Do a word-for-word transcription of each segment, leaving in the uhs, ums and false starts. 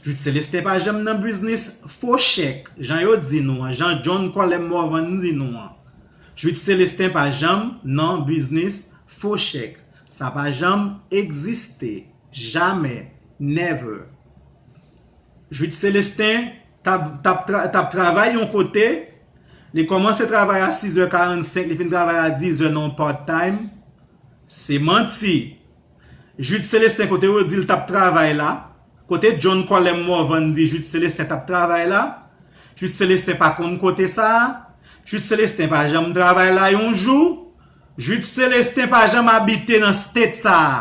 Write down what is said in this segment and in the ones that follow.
Jude Célestin pa janm nan biznis fo chèk, jan yo di nou an, jan John Colem Morvan di nou an. Jude Célestin pa janm nan biznis fo chèk. Sa pa janm egziste. Jamè. Never. Jude Célestin t ap, t ap tra-, t ap travay yon kote, li kòmanse travay a sis è karannsenk, li fin travay a diz è nan yon part time. Se manti. Jude Célestin, kote yo di l t ap travay la, kote John Colem Morvan di Jude Célestin t ap travay la, Jude Célestin pa konn kote sa a, Jude Célestin pa janm travay la yon jou, Jude Célestin pa janm abite nan state sa a.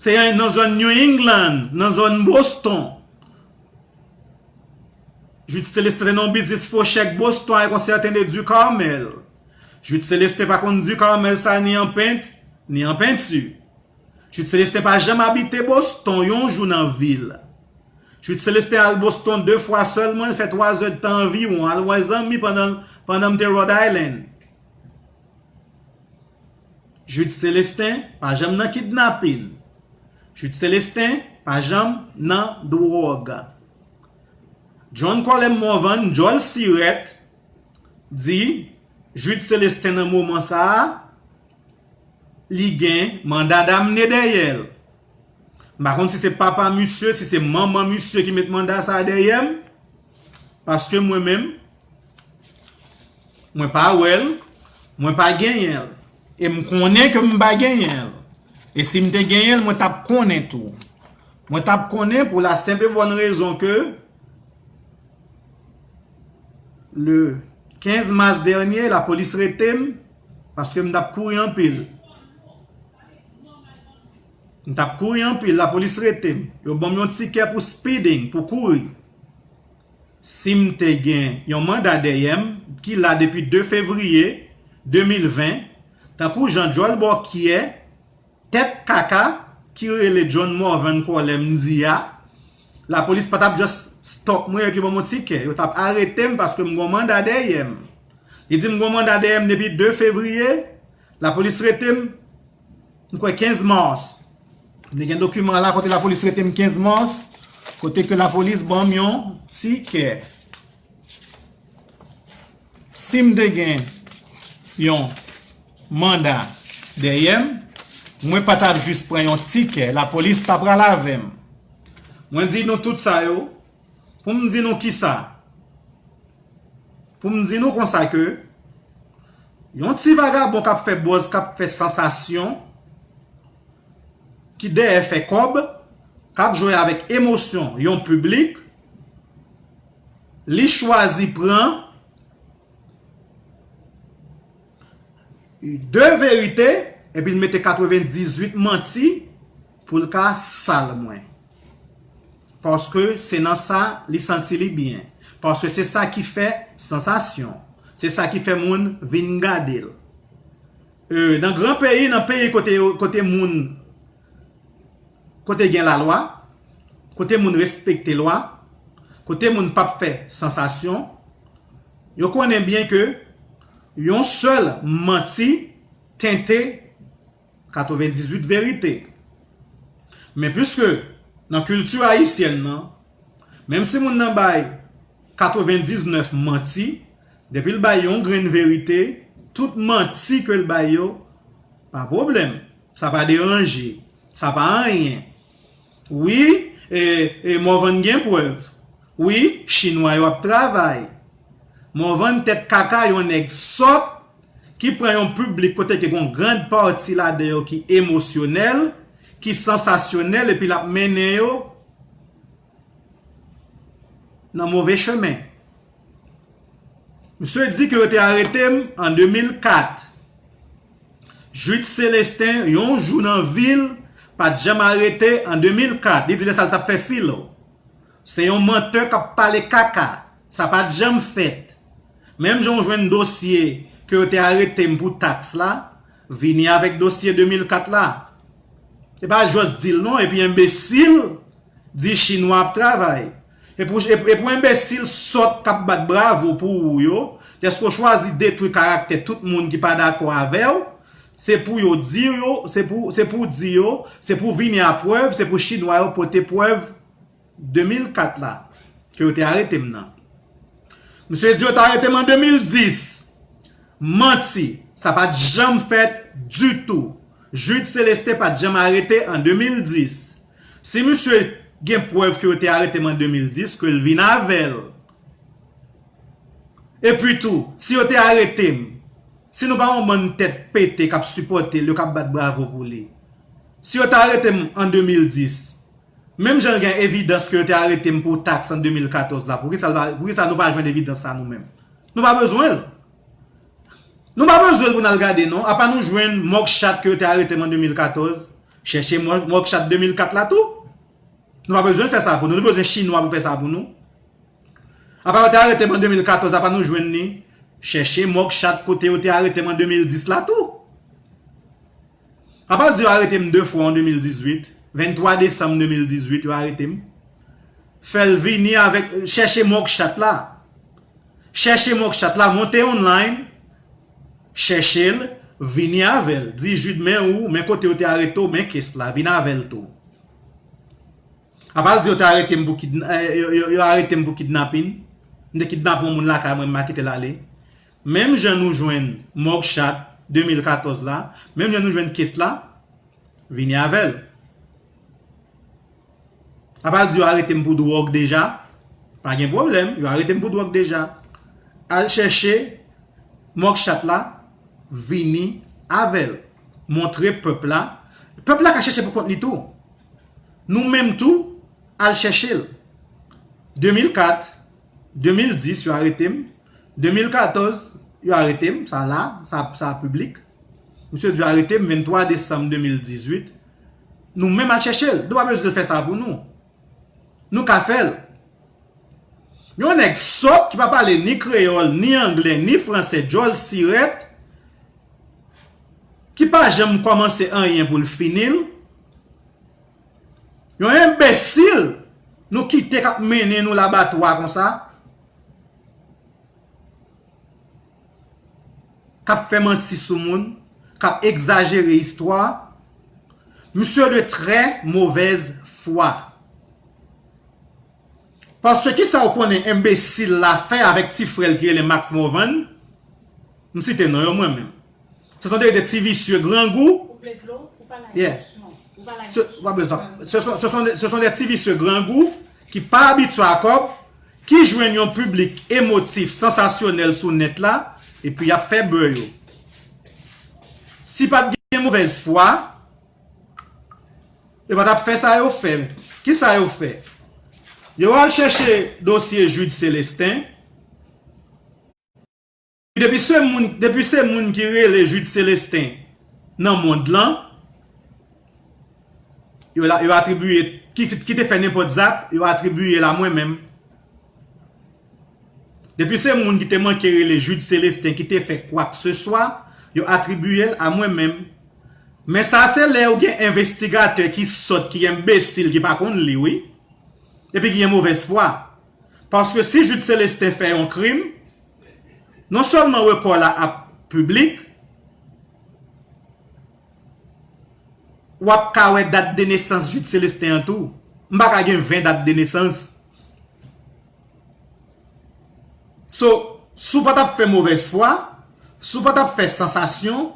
Se nan zòn New England, nan zòn Boston. Jude Célestin te nan yon biznis fo chèk Boston avèk yon sèten de Ducarmel. Jude Célestin pa konn Ducarmel sa ni an pent, ni an penti. Jude Célestin pa janm abite Boston yon jou nan vi l. Jude Célestin al Boston de fwa sèlman, l fè twa zè d tan anviwon, al wè zanmi pandan, pandan m te Rhode Island. Jude Célestin pa janm nan kidnapin. Jude Célestin pa janm nan dwòg. John Colem Morvan, djòl sirèt, di Jude Célestin nan moman sa a, li gen manda damne dèyè l. M pa konn si se papa misye, si se manman misye ki met manda sa a dèyè m. Paske mwen menm, mwen pa wè l, mwen pa genyen l. E m konnen ke m pa genyen l. E si m te genyen l, mwen t ap konnen tou. Mwen t ap konnen pou la senp e bòn rezon ke le kenz mas dènye, lapolis rete m, paske m t ap kouri anpil. M t ap kouri anpil, lapolis rete m. Yo ban m yon tikè pou speeding, pou kouri. Si m te gen yon manda dèyè m, ki la depi de fevriye de mil ven, tankou jan djòl bòkyè, tèt kaka, ki rele John Morvan Colem di a, lapolis pa t ap just stop mwen epi ban m yon tikè. Yo t ap arete m paske m gen yon manda dèyè m. Li di m gen yon manda dèyè m depi de fevriye, lapolis rete m, m kwè kenz mas. M te gen dokiman la kote lapolis rete m kenz mas, kote ke lapolis ban m yon tikè. Si m te gen yon manda dèyè m, mwen pa t ap jis pran yon tikè, lapolis pa pral avè m. Mwen di nou tout sa yo, pou m di nou kisa? Pou m di nou konsa ke yon ti vagabon k ap fè buzz, k ap fè sansasyon, ki dèyè fè kòb, k ap jwe avèk emosyon yon piblik, li chwazi pran de verite epi l mete katrevendizuit manti pou l ka sal mwen. Paske se nan sa li santi li byen. Paske se sa ki fè sansasyon. Se sa ki fè moun vin gade l. E, nan gran peyi, nan peyi kote, kote moun, kote gen lalwa, kote moun respekte lwa, kote moun p ap fè sansasyon, yo konnen byen ke yon sèl manti tente katrevendizuit verite. Men piske nan kilti ayisyèn nan, menm si moun nan bay katrevendiznèf manti, depi l bay yon grenn verite, tout manti ke l bay yo, pa pwoblèm. Sa pa deranje. Sa pa anyen. Wi, e, e, Morvan gen prèv. Wi, chinwa yo ap travay. Morvan tèt kaka yon nèg sòt ki pran yon piblik kote ke gon grann pati ladan yo ki emosyonèl, ki sansasyonèl, epi l ap mennen yo nan move chemen. Misye di ke yo te arete m an de mil kat. Jude Célestin, yon jou nan vi l, pa t janm arete an de mil kat. Li di lè sa l t ap fè filo. Se yon mantè k ap pale kaka. Sa pa t janm fèt. Menm jan w jwenn dosye ke yo te arete m pou taks la, vini avèk dosye de mil kat la. E pa jis di l non, epi enbesil di chinwa ap travay. E pou, e, e pou enbesil sòt k ap bat bravo pou ou yo, dèske w chwazi detwi karaktè tout moun ki pa dakò avè w, Se pou yo di yo, se pou, se pou di yo, se pou vini a prèv, se pou chinwa yo pote prèv de mil kat la, ke yo te arete m nan. Misye di yo te arete m an de mil dis. Manti, sa pa t janm fèt ditou. Jude Célestin pa t janm arete an de mil dis. Si misye gen prèv ke yo te arete m an de mil dis, ke l vin avè l. Epi tou, si yo te arete m, si nou pa yon bann tèt pete k ap sipòte l, yo k ap bat bravo pou li, si yo te arete m an de mil dis, menm jan l gen evidans ke yo te arete m pou taks an de mil katòz la, poukisa l pa, poukisa nou pa jwenn evidans sa nou menm? Nou pa bezwen l. Nou pa bezwen l pou n al gade, non. Apa nou jwenn mugshot ke yo te arete m an de mil katòz, chèche mug-, mugshot de mil kat la tou. Nou pa bezwen fè sa pou nou. Nou bezwen chinwa pou fè sa pou nou. Apa yo te arete m an de mil katòz, apa nou jwenn li? Chèche mugshot kote yo te arete m an de mil dis la tou. Apa l di yo arete m de fwa an de mil dizuit, venntwa desanm de mil dizuit, yo arete m. Fè l vini avèk, chèche mugshot la. Chèche mugshot la, monte online, chèche l, vini avè l. Di Jude, men ou, men kote yo te arete w, men kes la, vin avè l tou. Apa l di yo te arete m pou kidna-, eh, yo, yo, yo arete m pou kidnapin. M te kidnape yon moun lakay mwen, m pa kite l ale. Menm jan nou jwenn mugshot de mil katòz la, menm jan nou jwenn kes la, vini avè l. Apa l di yo arete m pou dwòg deja, pa gen pwoblèm, yo arete m pou dwòg deja. Al chèche mugshot la, vini avè l. Montre pèp la. Pèp la ka chèche pou kont li tou. Nou menm tou, al chèche l. De mil kat, de mil dis, yo arete m. De mil katòz, yo arete m. Sa la, sa, sa piblik. Misye di yo arete m venntwa desanm de mil dizuit. Nou menm al chèche l. Nou pa bezwen fè sa pou nou. Nou ka fè l. Yon nèg sòt ki pa pale ni kreyòl, ni anglè, ni fransè, djòl sirèt, ki pa janm kòmanse anyen pou l fini l. Yon enbesil nou kite k ap mennen nou labatwa konsa, k ap fè manti sou moun, k ap egzajere istwa. Misye de trè movèz fwa. Paske kisa w konnen enbesil la fè avèk ti frè l ki rele Max Morvan? M site non yo mwen menm. Ce sont des, des ti visye grangou. Ou vle dlo? Ou pa la Yeah. Yous, non. Ou pa la Ce, yous. Pas besoin. Ce sont, ce sont des, ce sont des ti visye grangou ki pa abitye a kòb, ki jwenn yon piblik emotif, sansasyonèl sou nèt la, epi y ap fè bè yo. Si pa t gen movèz fwa, yo pa t ap fè sa yo fè. Kisa yo fè? Yo al chèche dosye Jude Célestin. Depi se moun, depi se moun ki rele Jude Célestin nan mond lan, yo la, yo atribiye, ki, ki te fè nenpòt zak, yo atribiye l a mwen menm. Depi se moun ki te manke rele Jude Célestin ki te fè kwakseswa, yo atribiye l a mwen menm. Men sa se lè ou gen envestigatè ki sòt, ki enbesil, ki pa konn li, wi. Epi ki gen movèz fwa. Paske si Jude Célestin fè yon krim, non sèlman rekò la ap piblik, w ap ka wè dat de nesans Jude Célestin an tou. M pa ka gen ven dat de nesans. So, si w pa t ap fè movèz fwa, si w pa t ap fè sansasyon,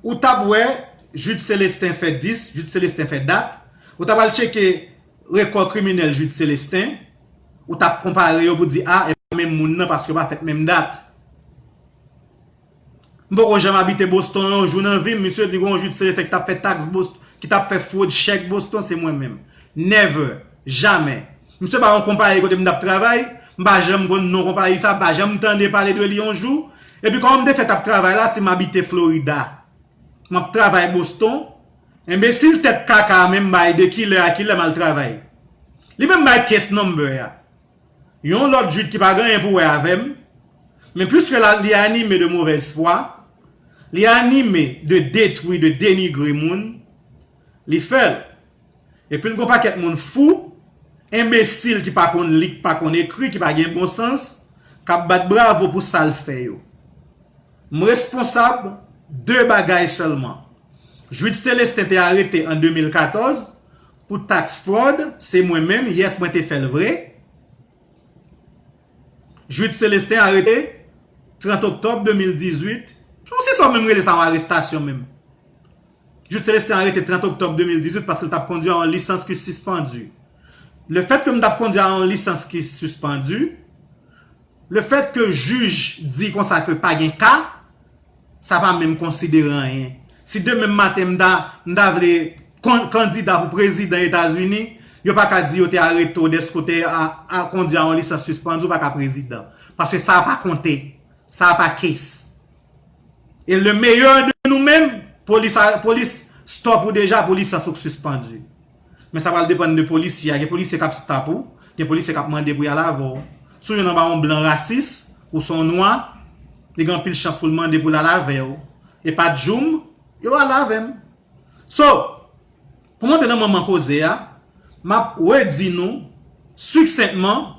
ou t ap wè Jude Célestin fè dis, Jude Célestin fè dat, ou t ap al tcheke rekò kriminèl Jude Célestin, ou t ap konpare yo pou di, a, e pa menm moun nan paske yo pa fèt menm dat. M poko janm abite Boston yon jou nan vi m, misye di gon Jude Célestin ki t ap fè taks Boston, ki t ap fè fwod chèk Boston, se mwen menm. Never. Jamè. Misye pa yon konpayi kote m t ap travay, m pa janm konn non konpayi sa, m pa janm tande pale de li yon jou. Epi kòman m te fèt ap travay la si m abite Florida? M ap travay Boston. Enbesil tèt kaka a menm bay de kilè a kilè m al travay. Li menm bay case number a. Yon lòt Jude ki pa gen anyen pou wè avè m, men piske la, li anime de movèz fwa, li anime de detwi, de denigre moun, li fè l. Epi l gon pakèt moun fou, enbesil ki pa konn li, ki pa konn ekri, ki pa gen bon sans, k ap bat bravo pou sa l fè yo. M responsab de bagay sèlman. Jude Célestin te arete an de mil katòz pou tax fraud, se mwen menm, yes, mwen te fè l vre. Jude Célestin arete trant oktòb de mil dizuit. Bon, se sa w menm rele sa yon arestasyon menm. Jude Célestin arete trant oktòb de mil dizuit paske l t ap kondwi a yon lisans ki sispandu. Le fèt ke m t ap kondwi a yon lisans ki sispandu, le fèt ke jij di konsa ke pa gen ka, sa pa menm konsidere anyen. Si demen maten m ta, m ta vle kon-, kandida pou prezidan Etazini, yo pa ka di yo te arete w dèske w te a, a kondwi a yon lisans sispandu, w pa ka prezidan. Paske sa a pa konte. Sa a pa case. E le meilleur de nou menm, polis a, polis stop ou deja pou lisans ou k sispandu. Men sa pral depann de polisye a. Gen polisye k ap stop ou, gen polisye k ap mande pou y al avè w. Si w jwenn anba yon blan rasis, ou se yon nwa, li gen anpil chans pou l mande pou l al avè w. E pa Djoum, yo al avè m. So, pou monte nan manman koze a, m ap redi nou siksentman,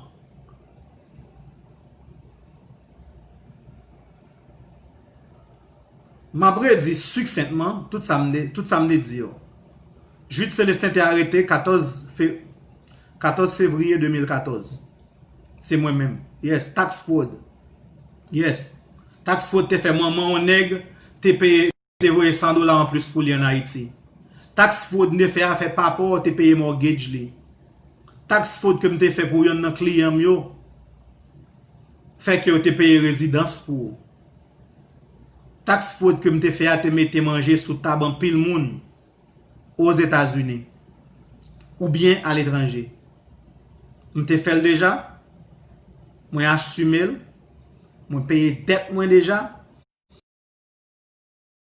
m ap redi siksentman tout sa m te, tout sa m te di yo. Jude Célestin te arete katòz fe-, katòz fevriye de mil katòz. Se mwen menm. Yes, tax fraud. Yes. Tax fraud te fè manman yon nèg te peye, te voye san dola anplis pou li ann Ayiti. Tax fraud m te fè a fè papa w te peye mortgage li. Tax fraud ke m te fè pou yonn nan kliyan m yo fè ke yo te peye rezidans pou ou. Tax fraud ke m te fè a te mete manje sou tab anpil moun Ozetazini oubyen aletranje. M te fè l deja, mwen asime l, mwen peye dèt mwen deja.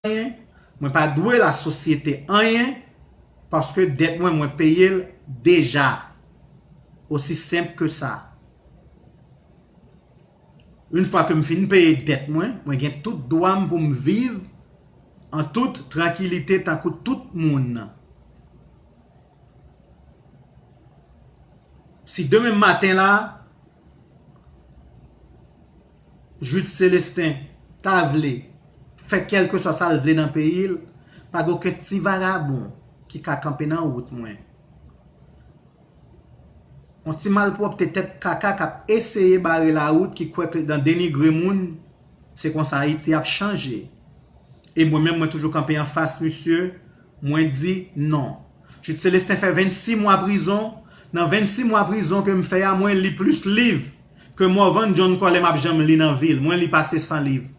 Anyen, mwen pa dwe lasosyete anyen, paske dèt mwen, mwen peye l deja. Osi senp ke sa. Yon fwa ke m fin peye dèt mwen, mwen gen tout dwa m pou m viv an tout trankilite tankou tout moun. Si demen maten la, Jude Célestin ta vle fè kèlkeswa sa l vle nan peyi l, pa gen okenn ti vagabon ki ka kanpe nan wout mwen. Yon ti malpwòpte tèt kaka k ap eseye bare lawout, ki kwè ke nan denigre moun, se konsa Ayiti ap chanje. E mwen menm, mwen toujou kanpe anfas misye, mwen di non. Jude Célestin fè vennsis mwa prizon. Nan vennsis mwa prizon ke m fè a, mwen li plis liv ke Morvan John Colem ap janm li nan vi l. Mwen li pase san liv.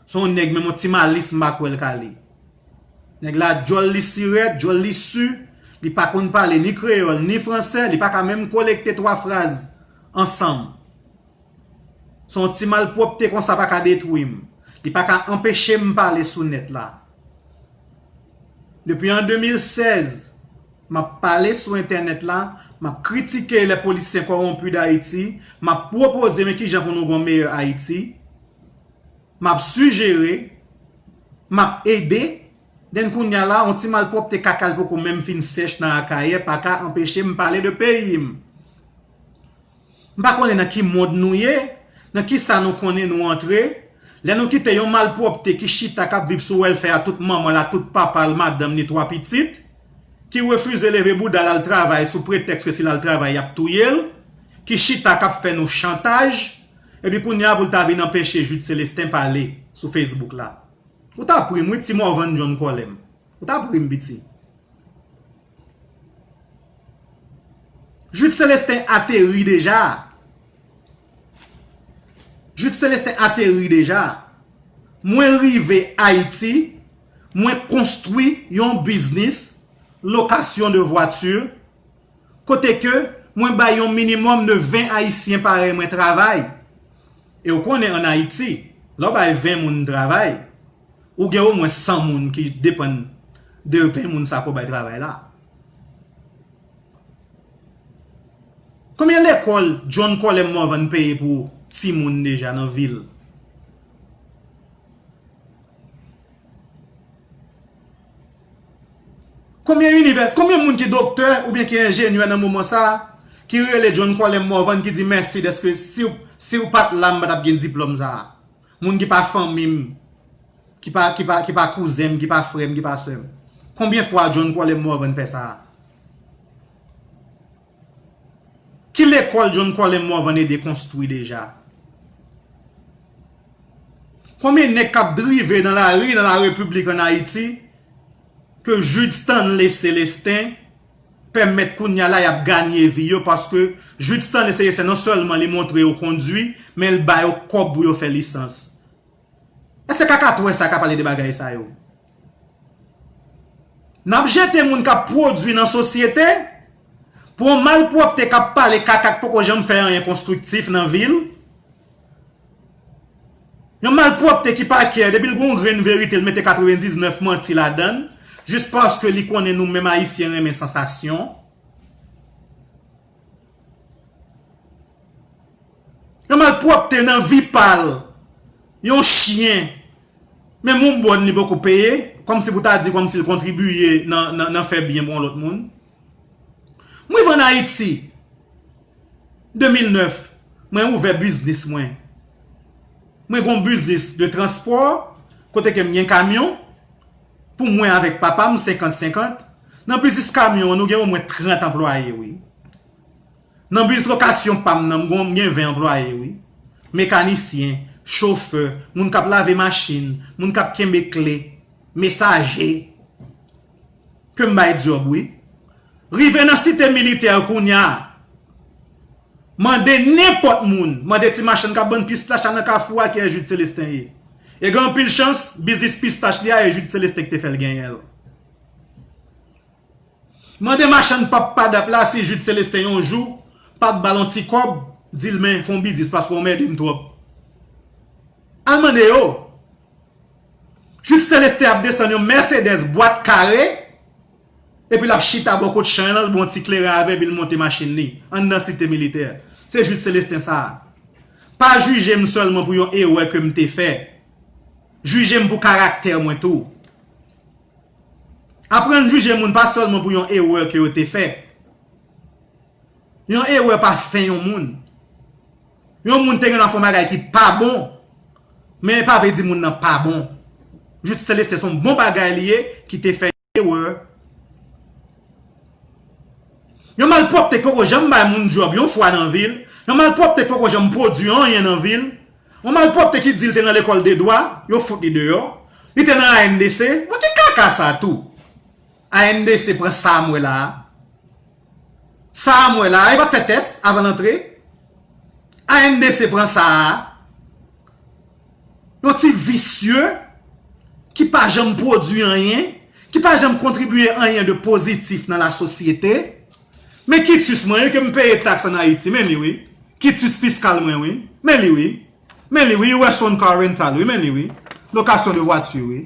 Se yon nèg, menm yon ti malis m pa kwè l ka li. Nèg la, djòl li sirèt, djòl li si, li pa konn pale ni kreyòl, ni fransè, li pa ka menm kolekte twa fraz ansanm. Se yon ti malpwòpte konsa pa ka detwi m. Li pa ka anpeche m pale sou nèt la. Depi an de mil sèz, m ap pale sou entènèt la, m ap kritike les politiciens corrompus d'Haïti, m ap pwopoze men kijan pou nou gen yon meyè Ayiti, m ap sijere, m ap ede, then kounye a la, yon ti malpwòpte kaka l poko menm fin sèch nan Akayè pa ka anpeche m pale de peyi m. M pa konnen nan ki mond nou ye, nan kisa nou konnen nou antre, lè nou kite yon malpwòpte ki chita k ap viv sou wèlfè a tout manman l, a tout papa l, madanm ni twa pitit, ki refize leve bouda l al travay sou pretèks ke si l al travay y ap touye l, ki chita k ap fè nou chantaj, epi kounye a pou l ta vin anpeche Jude Célestin pale sou Facebook la. Ou ta pri m wi, ti Morvan John Colem. Ou ta pri m piti. Jude Célestin ateri deja. Jude Célestin ateri deja. Mwen rive Ayiti, mwen konstwi yon biznis, location de voiture, kote ke mwen bay yon minimòm de ven Ayisyen parèy mwen travay. E w konnen ann Ayiti, lè w bay ven moun travay, ou gen omwen san moun ki depann de ven moun sa ke w bay travay la. Konbyen lekòl John Colem Morvan peye pou timoun deja nan vi l? Konbyen inivès-, konbyen moun ki doktè oubyen ki enjenyè nan moman sa a, ki rele John Colem Morvan, ki di mèsi dèske si w, si w pa t la, m pa t ap gen diplòm sa a? Moun ki pa fanmi m, ki pa, ki pa, ki pa kouzen m, ki pa frè m, ki pa sè m? Konbyen fwa John Colem Morvan fè sa a? Ki lekòl John Colem Morvan ede konstwi deja? Konbyen nèg k ap drive nan lari, nan la Repiblik ann Ayiti, ke Jude Stanley Célestin pèmèt kounye a la y ap ganye vi yo, paske Jude Stanley Célestin non sèlman li montre yo kondwi, men l ba yo kòb pou yo fè lisans. Èske kakatwè sa ka pale de bagay sa yo? N ap jete moun k ap pwodui nan sosyete pou yon malpwòpte k ap pale kaka k poko janm fè anyen konstriktif nan vi l. Yon malpwòpte ki pa kè, depi l gen yon grenn verite, l mete katrevendiznèf manti ladan l, jis paske li konnen nou menm Ayisyen renmen sansasyon. Yon malpwòpte nan vi pa l, yon chen, menm yon bòn li poko peye, kòmsi pou ta di kòmsi l kontribiye nan, nan, nan fè byen pou yon lòt moun. M rive ann Ayiti, de mil nèf, mwen ouvè biznis mwen. Mwen gen yon biznis de transpò, kote ke m gen kamyon, pou mwen avèk papa m, senkant senkant. Nan biznis kamyon an, nou gen omwen trant anplwaye, wi. Nan biznis lokasyon pa m nan, m gen, m gen ven anplwaye, wi. Mekanisyen, chofè, moun k ap lave machin, moun k ap kenbe kle, mesaje. Ke m bay djòb, wi. Rive nan Site Militè kounye a, mande nenpòt moun, mande ti machann k ap vann pistach la nan kafou a kiyès Jude Célestin ye. E gen anpil chans, biznis pistach li a, e Jude Célestin ki te fè l genyen l. Mande machann pap Padap la si Jude Célestin yon jou pa t ba l yon ti kòb, di l men fè yon biznis paske w anmède m twòp. Al mande yo. Jude Célestin ap desann yon Mercedes bwat kare, epi l ap chita bò kot chay lan, l ba yon ti kleren avè, epi l monte machin li anndan Site Militè. Se Jude Célestin sa a. Pa jije m sèlman pou yon erè ke m te fè. Jije m pou karaktè mwen tou. Aprann jije moun pa sèlman pou yon erè ke yo te fè. Yon erè pa fen yon moun. Yon moun te gen dwa fè yon bagay ki pa bon, men pa vle di moun nan pa bon. Jude Célestin se yon bon bagay li ye ki te fè erè. Yon malpwòpte k poko janm bay moun djòb yon fwa nan vi l, yon malpwòpte k poko janm pwodui anyen nan vi l, yon malpwòpte ki di l te nan lekòl de dwa, yo fout li deyò, li te nan A N D C, bon ki kaka sa tou? A N D C pran sa a m wè la a. Sa a m wè la a, li pa t fè tès avan l antre. A N D C pran sa a. Yon ti visye ki pa janm pwodui anyen, ki pa janm kontribye anyen de pozitif nan lasosyete. Men kitus mwen wi ke m peye taks ann Ayiti, men li wi. Kitus fiskal mwen wi, men li wi. Men li wi, U S one car rental wi, men li wi. Lokasyon de vwati wi.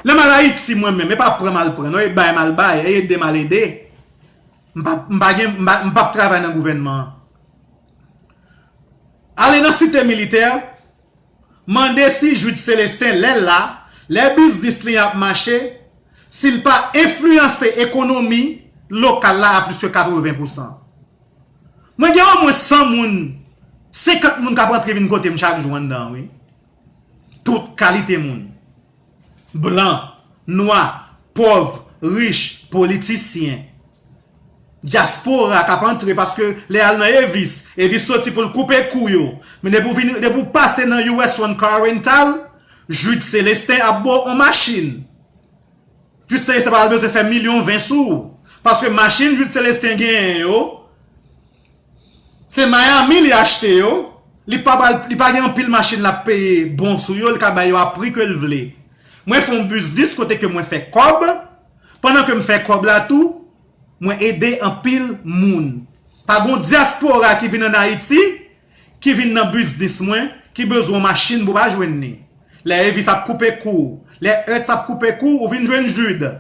Lè m al Ayiti mwen menm, e pa pran m al pran non, e bay m al bay, e ede m al ede. M pa, m pa gen, m pa, m p ap travay nan gouvènman an. Ale nan Site Militè, mande si Jude Célestin, lè l la, lè biznis li ap mache, si l pa enfliyanse ekonomi lokal la a plis ke katreven pousan. Mwen gen omwen san moun, senkant moun k ap antre vin kote m chak jou anndan an, wi. Tout kalite moun. Blan, nwa, pòv, rich, politisyen. Dyaspora k ap antre paske lè y al nan Evis, Evis soti pou l koupe kou yo. Men depi w vin, depi w pase nan U S one car rental, Jude Célestin ap ba w on machin. Jude Célestin pa bezwen fè milyon ven sou ou. Paske machin Jude Célestin genyen yo, se Miami li achte yo. Li pa pral, li pa gen anpil machin l ap peye bon sou yo, li ka bay yo a pri ke l vle. Mwen fè yon biznis kote ke mwen fè kòb, pandan ke m fè kòb la tou, mwen ede anpil moun. Pa gon dyaspora ki vin ann Ayiti, ki vin nan biznis mwen, ki bezwen yon machin pou pa jwenn li. Lè Evis ap koupe kou, lè Hertz ap koupe kou, ou vin jwenn Jude.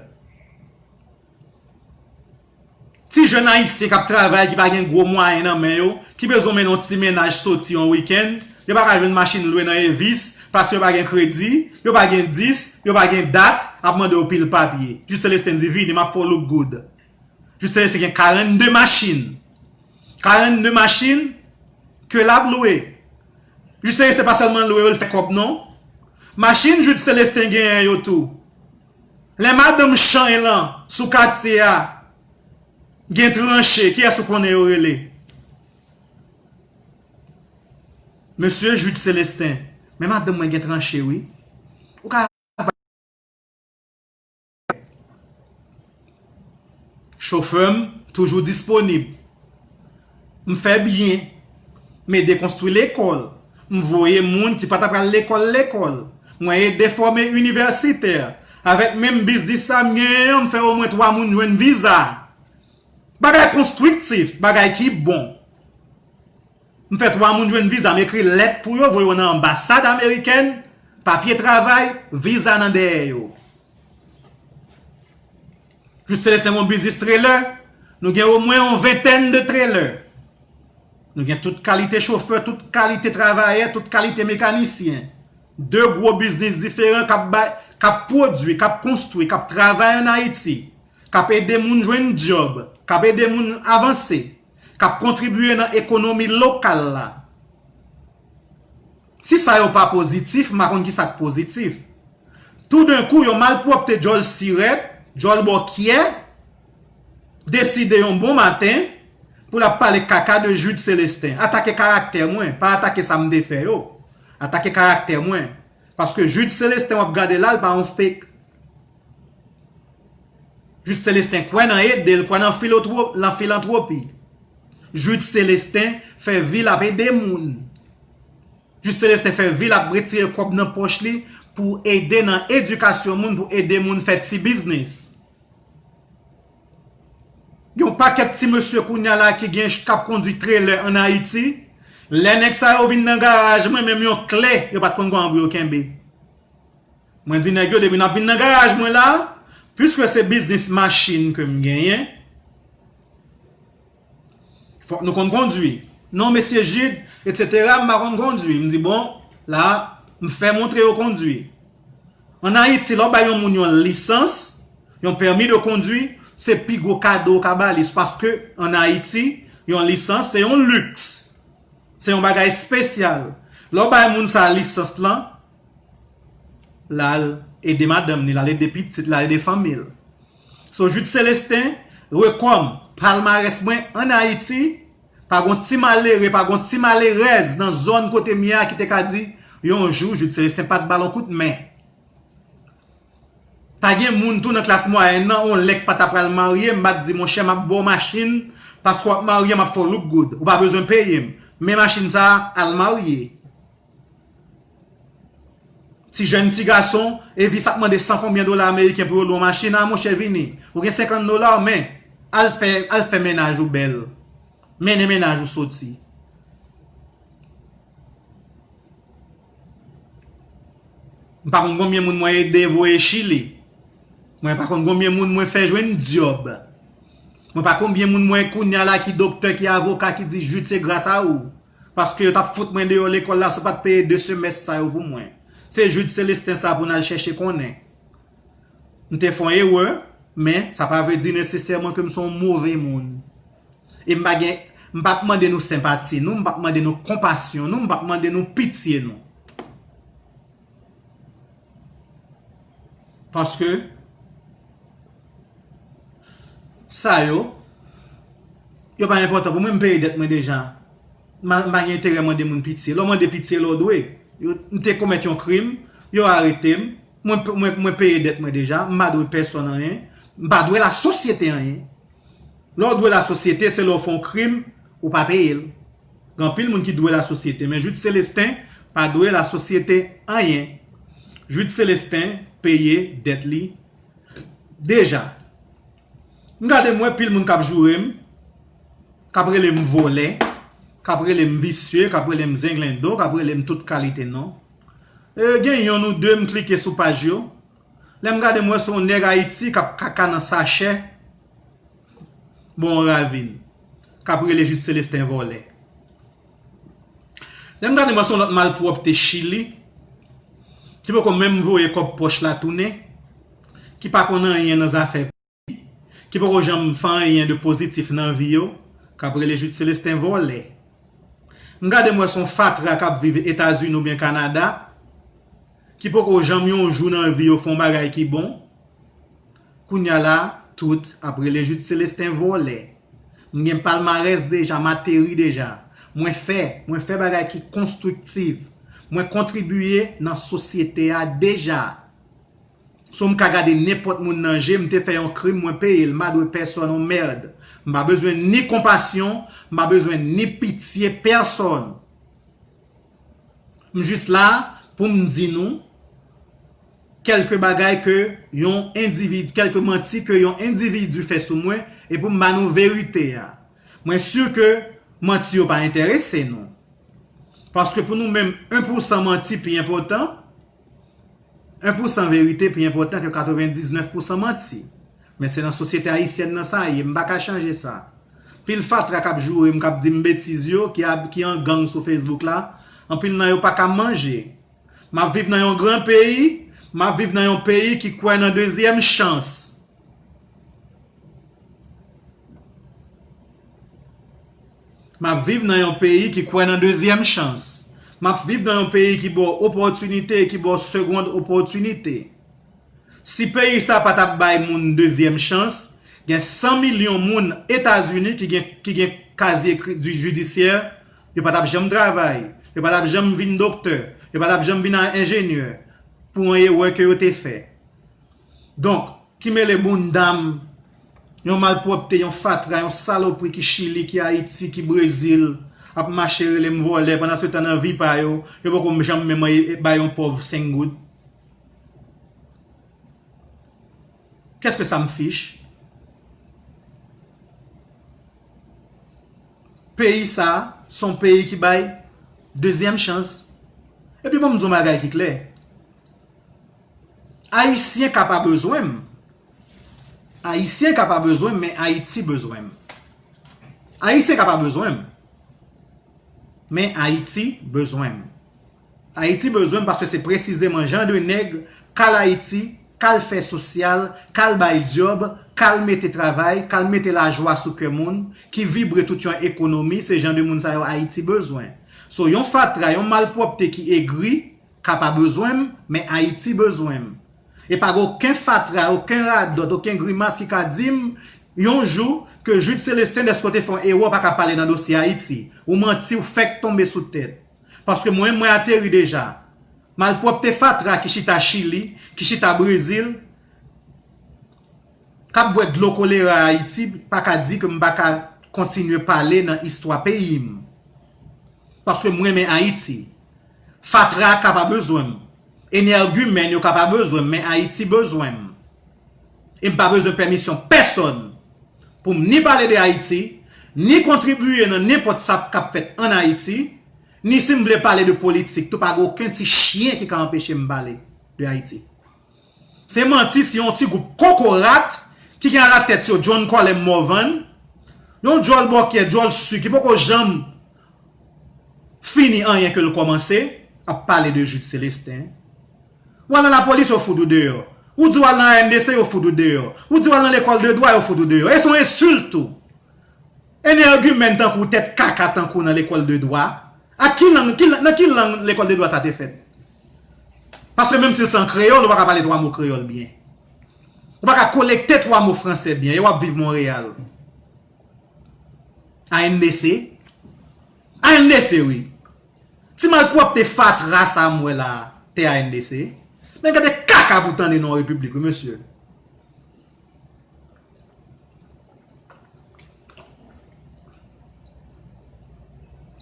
Ti jèn ayisyen k ap travay, ki pa gen gwo mwayen nan men yo, ki bezwen mennen yon ti mennaj soti yon wikenn, yo pa ka jwenn machin lwe nan Evis, paske yo pa gen kredi, yo pa gen dis, yo pa gen dat, ap mande yo pil papye. Jude Célestin di, vini, m ap fè w look good. Jude Célestin gen karannde machin. Karannde machin ke l ap lwe. Jude Célestin pa sèlman lwe yo, l fè kòb non. Machin Jude Célestin genyen yo tou. Lè madanm Chan lan sou katye a gen tranche, kiyès ou konnen yo rele? Mesye Jude Célestin, men madanm mwen gen tranche wi. Ou ka Chofè m toujou disponib. M fè byen. M ede konstwi lekòl. M voye moun ki pa ta pral lekòl lekòl. Mwen ede fòme inivèsitè. Avèk menm biznis sa m genyen an, m fè omwen twa moun jwenn viza. Bagay konstriktif, bagay ki bon. M fè twa moun jwenn viza, m ekri lèt pou yo, voye yo nan anbasad amerikèn, papye travay, viza nan dèyè yo. Jude Célestin gen yon biznis trelè, nou gen omwen yon ventèn de trelè. Nou gen tout kalite chofè, tout kalite travayè, tout kalite mekanisyen. De gwo biznis diferan k ap bay, k ap pwodui, k ap konstwi, k ap travay ann Ayiti, k ap ede moun jwenn djòb, k ap ede moun avanse, k ap kontribye nan ekonomi lokal la. Si sa yo pa pozitif, m pa konn kisa k pozitif. Toudenkou, yon malpwòpte djòl sirèt, djòl bòkyè, deside yon bon maten pou l ap pale kaka de Jude Célestin. Atake karaktè mwen, pa atake sa m te fè yo. Atake karaktè mwen. Paske Jude Célestin w ap gade la, l pa yon fake. Jude Célestin kwè nan ede, l kwè nan filotwo-, nan filantwopi. Jude Célestin fè vi l ap ede moun. Jude Célestin fè vi l ap retire kòb nan pòch li pou ede nan edikasyon moun, pou ede moun fè ti biznis. Gen yon pakèt ti mesye kounye a la ki gen, k ap kondui trelè ann Ayiti. Lè nèg sa yo vin nan garaj mwen, menm yon kle, yo pa t konn kòman pou yo kenbe. Mwen di nèg yo, depi n ap vin nan garaj mwen la, piske se biznis machin ke m genyen, fòk nou konn kondui. Non, mesye Jude, etsetera, m pa konn kondui. M di, bon, la, m fè montre yo kondui. Ann Ayiti, lè w bay yon moun yon lisans, yon pèmi de kondui, se pi gwo kado w ka ba li. Paske, ann Ayiti, yon lisans, se yon liks. Se yon bagay espesyal. Lè w bay moun sa lisans lan, l al ede madanm ni, l al ede pitit, l al ede fanmi l. So, Jude Célestin, rekòm, palmarès mwen ann Ayiti, pa gon ti malere, pa gon ti malerèz nan zòn kote m ye a ki te ka di, yon jou, Jude Célestin pa t ba l yon kout men. Pa gen moun tou nan klas mwayèn nan, yon lè k pa ta pral marye, m pa t di, monchè, m ap ba w machin, paske w ap marye, m ap fè w look good. Ou pa bezwen peye m. Men machin sa a, al marye. Ti jèn ti gason, Evis ap mande san konbyen dola ameriken pou yo lwe yon machin, a monchè, vini. Ou gen senkant dola, men, al fè, al fè mennaj ou bèl. Mennen mennaj ou soti. M pa konn konbyen moun mwen ede voye Chili. Mwen pa konn konbyen moun mwen fè jwenn djòb. Mwen pa konbyen moun mwen kounye a la ki doktè, ki avoka, ki di Jude se gras a ou. Paske yo t ap fout mwen deyò lekòl la si w pa t peye de semès sa yo pou mwen. Se Jude Célestin sa pou n al chèche konnen. M te fè yon erè, men sa pa vle di nesesèman ke m se yon move moun. E m pa gen, m p ap mande nou senpati nou, m p ap mande nou konpasyon nou, m p ap mande nou pitye nou. Paske sa yo, yo pa enpòtan pou mwen, m peye dèt mwen deja. M pa, m pa gen enterè mande moun pitye. Lè w mande pitye, lè w dwe. Yo, m te komèt yon krim, yo arete m, mwen, mwen, mwen peye dèt mwen deja, m pa dwe pèsonn anyen, m pa dwe lasosyete anyen. Lè w dwe lasosyete, se lè w fè yon krim, ou pa peye l. Gen anpil moun ki dwe lasosyete, men Jude Célestin pa dwe lasosyete anyen. Jude Célestin peye dèt li deja. M gade m wè pil moun k ap joure m, k ap rele m vòlè, k ap rele m visye, k ap rele m zenglendo, k ap rele m tout kalite non. E, gen yonn ou de m klike sou paj yo. Lè m gade m wè se yon nèg Ayiti k ap kaka nan sachè bò yon ravin, k ap rele Jude Célestin vòlè. Lè m gade m wè se yon lòt malpwòpte Chili, ki poko menm voye kòb pòch la tounen, ki pa konn anyen nan zafè, ki poko janm fè anyen de pozitif nan vi yo, k ap rele Jude Célestin vòlè. M gade m wè se yon fatra k ap viv Etazini oubyen Kanada, ki poko janm yon jou nan vi yo fè yon bagay ki bon, kounye a la, tout ap rele Jude Célestin vòlè. M gen palmarès deja, m ateri deja. Mwen fè, mwen fè bagay ki konstriktif. Mwen kontribiye nan sosyete a deja. So m ka gade nenpòt moun nan je, m te fè yon krim, mwen peye l, m pa dwe pèsonn yon mèd. M pa bezwen ni konpasyon, m pa bezwen ni pitye pèsonn. M jis la pou m di nou kèlke bagay ke yon endividi, kèlke manti ke yon endividi fè sou mwen, e pou m ba nou verite a. Mwen si ke manti yo pa enterese nou. Paske pou nou menm, en pou san manti pi enpòtan, en pou san verite pi enpòtan ke katrevendiznèf pou san manti. Men se nan sosyete ayisyèn nan sa ye, m pa ka chanje sa. Pil fatra k ap joure m, k ap di m betiz yo, ki ap, ki an gang sou Facebook la, anpil nan yo pa ka manje. M ap viv nan yon gran peyi, m ap viv nan yon peyi ki kwè nan dezyèm chans. M ap viv nan yon peyi ki kwè nan dezyèm chans. M ap viv nan yon peyi ki ba w opòtinite e ki ba w segond opòtinite. Si peyi sa pa t ap bay moun dezyèm chans, gen san milyon moun Etazini ki gen, ki gen kazye kri-, di jidisyè, yo pa t ap janm travay, yo pa t ap janm vin doktè, yo pa t ap janm vin a-, enjenyè pou yon erè ke yo te fè. Donk, ki mele bounda m, yon malpwòpte, yon fatra, yon salopri ki Chili, ki Ayiti, ki Brezil, ap mache rele m vòlè, pandan se tan nan vi pa yo, yo poko janm menm bay yon pòv senk goud. Qu'est-ce que ça me fiche? Peyi sa, se yon peyi ki bay dezyèm chans. Epi bon, m di yon bagay ki klè. Ayisyen ka pa bezwen m. Ayisyen ka pa bezwen m, men Ayiti bezwen m. Ayisyen ka pa bezwen m. Men Ayiti bezwen m. Ayiti bezwen m paske se presizeman jan de nèg k al Ayiti, k al fè sosyal, k al bay djòb, k al mete travay, k al mete lajwa sou kè moun, ki vibre tout yon ekonomi, se jan de moun sa yo Ayiti bezwen. So, yon fatra, yon malpwòpte ki egri, ka pa bezwen m, men Ayiti bezwen m. E pa gen okenn fatra, okenn radòt, okenn grimas ki ka di m, yon jou, ke Jude Célestin, dèske w te fè yon erè, w pa ka pale nan dosye Ayiti. Ou manti, ou fèk tonbe sou tèt. Paske mwen, mwen ateri deja. Malpwòpte fatra ki chita Chili, ki chita Brezil, k ap bwè dlo kolera Ayiti, pa ka di ke m pa ka kontinye pale nan istwa peyi m. Paske m renmen Ayiti. Fatra ka pa bezwen m. Enègimèn yo ka pa bezwen m, men Ayiti bezwen m. E m pa bezwen pèmisyon pèsonn pou m ni pale de Ayiti, ni kontribiye nan nenpòt sa k ap fèt ann Ayiti, ni si m vle pale de politik tou, pa gen okenn ti chyen ki ka anpeche m pale de Ayiti. Se manti si yon ti gwoup kokorat ki gen alatèt yo John Colem Morvan, yon djòl bòkyè, djòl si, ki poko janm fini anyen ke l kòmanse, ap pale de Jude Célestin. W al nan lapolis, yo fout ou deyò. Ou di w al nan A N D C, yo fout ou deyò. Ou di w al nan lekòl de dwa, yo fout ou deyò. E se yon ensilt tou. Enègimèn tankou w, tèt kaka tankou w nan lekòl de dwa. A ki lang, ki lang, nan ki lang lekòl de dwa sa te fèt? Paske menm si l se an kreyòl, ou pa ka pale twa mo kreyòl byen. Ou pa ka kolekte twa mo fransè byen. E w ap viv Monreyal. A N D C? A N D C, wi. Ti malpwòpte fatra sa m wè la, te A N D C. Men gade kaka pou tande nan yon repiblik, wi, mesye.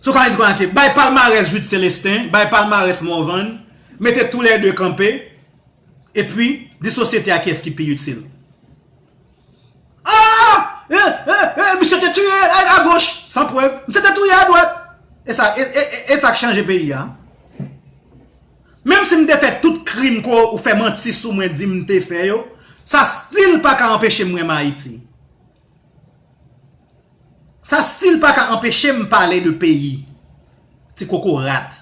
So, ka di konsa ke bay palmarès Jude Célestin, bay palmarès Morvan, mete toulède kanpe, epi di sosyete a kiyès ki pi itil. Ah! Eh, eh, eh, misye te touye a, a goch, san prèv. Misye te touye a dwat. E sa, e, e, e, e sa k chanje peyi a. Menm si m te fè tout krim ke w fè manti sou mwen, di m te fè yo, sa still pa ka anpeche m renmen Ayiti. Sa still pa ka anpeche m pale de peyi. Ti kokorat.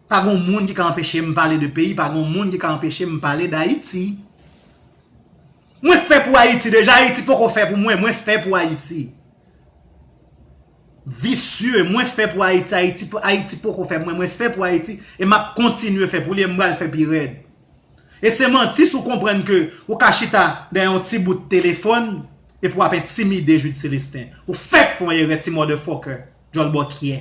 Pa gon moun ki ka anpeche m pale de peyi, pa gon moun ki ka anpeche m pale d Ayiti. Mwen fè pou Ayiti deja, Ayiti poko fè pou mwen, mwen fè pou Ayiti. visye, mwen fè pou Ayiti, Ayiti, Ayiti poko fè mwen, mwen fè pou Ayiti, e m ap kontinye fè pou li, e m pral fè pi rèd. E se manti si w konprann ke ou ka chita dèyè yon ti bout telefòn epi w ap entimide Jude Célestin. Ou fèk fè yon erè, ti motherfucker, djòl bòkyè.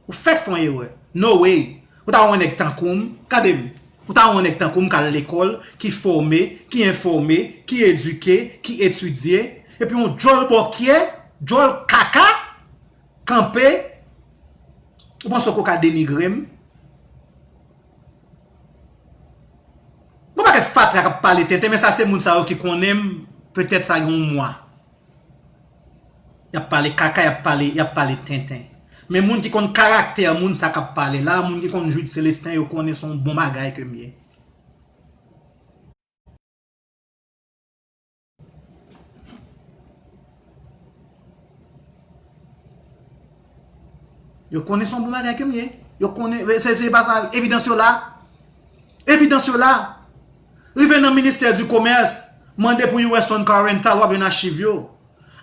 Ou fèk fè yon erè. No way. Ou ta wè yon nèg tankou m, gade m. Ou ta wè yon nèg tankou m k al lekòl, ki fòme, ki enfòme, ki edike, ki etidye, epi yon djòl bòkyè, djòl kaka, kanpe, ou panse w ka denigre m? Gon pakèt fatra k ap pale tenten, men sa se moun sa yo ki konnen m, petèt sa gen yon mwa. Y ap pale kaka, y ap pale, y ap pale tenten. Men moun ki konn karaktè moun sa k ap pale la, moun ki konn Jude Célestin, yo konnen se yon bon bagay ke m ye. Yo konnen se yon bon bagay ke m ye. Yo konnen, se, se pa sa, evidans yo la. Evidans yo la. Rive nan ministè di komès, mande pou U S one car rental, w ap jwenn achiv yo.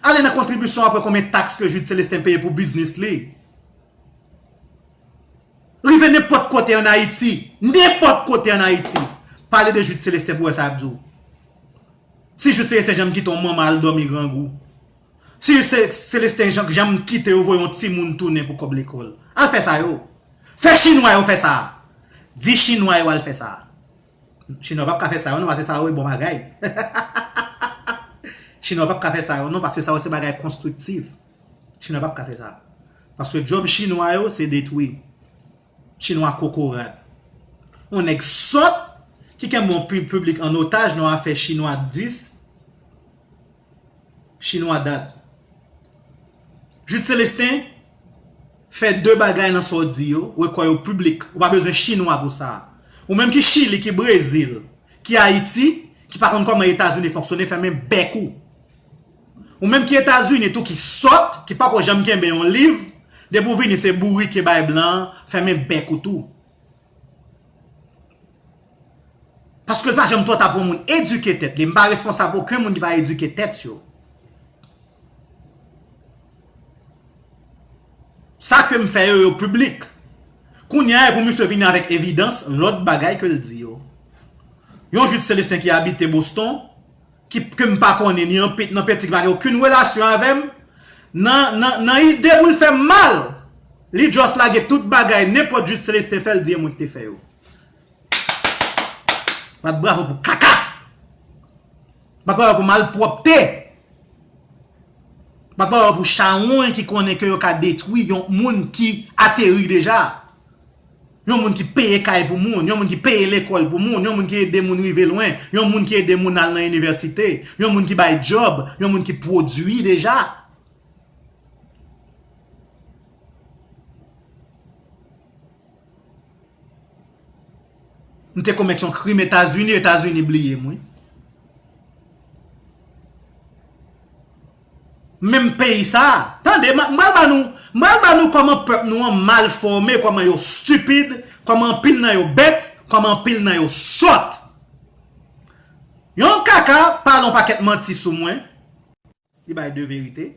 Ale nan kontribisyon, apre konbyen taks ke Jude Célestin peye pou biznis li. Rive nenpòt kote ann Ayiti, nenpòt kote ann Ayiti, pale de Jude Célestin pou wè sa y ap di w. Si Jude Célestin janm kite yon manman al dòmi grangou, si se Célestin janm, janm kite yo voye yon timoun tounen pou kòb lekòl, al fè sa yo. Fè chinwa yo fè sa. Di chinwa yo al fè sa. Chinwa p ap ka fè sa yo non, paske sa yo e bon bagay. Chinwa p ap ka fè sa yo non, paske sa yo se bagay konstriktif. Chinwa p ap ka fè sa. Paske djòb chinwa yo se detwi. Chinwa kokorat. Yon nèg sòt ki kenbe yon pi-, piblik an otaj nan afè chinwa dis. Chinwa dat. Jude Célestin fè de bagay nan sa w di yo, rekò yo piblik. Ou pa bezwen chinwa pou sa. Ou menm ki Chili, ki Brezil, ki Ayiti, ki pa konn kòman Etazini fonksyone, fèmen bèk ou. Ou menm ki Etazini tou, ki sòt, ki pako janm kenbe yon liv, depi w vini se bourik e bay blan, fèmen bèk ou tou. Paske l pa janm twò ta pou yon moun edike tèt li. M pa responsab okenn moun ki pa edike tèt yo. Sa ke m fè yo, yo piblik. Kounye a, e pou misye vini avèk evidans, lòt bagay ke l di yo. Yon Jude Célestin ki abite Boston, ki, ke m pa konnen, ni an pit, nan peti, ki pa gen okenn relasyon avè m, nan, nan, nan ide pou l fè m mal, li just lage tout bagay, nenpòt Jude Célestin fè, l di e mwen ki te fè yo. Bat bravo pou kaka! Bat bravo pou malpwòpte! Bat bravo pou chawony ki konnen ke yo ka detwi yon moun ki ateri deja. Yon moun ki peye kay pou moun, yon moun ki peye lekòl pou moun, yon moun ki ede moun rive lwen, yon moun ki ede moun al nan inivèsite, yon moun ki bay djòb, yon moun ki pwodui deja. M te komèt yon krim Etazini, Etazini bliye m, wi. Menm peyi sa a. Tande, m, m pral ba nou, m pral ba nou kòman pèp nou an mal fòme, kòman yo stipid, kòman anpil nan yo bèt, kòman anpil nan yo sòt. Yon kaka pale yon pakèt manti sou mwen. Li bay de verite.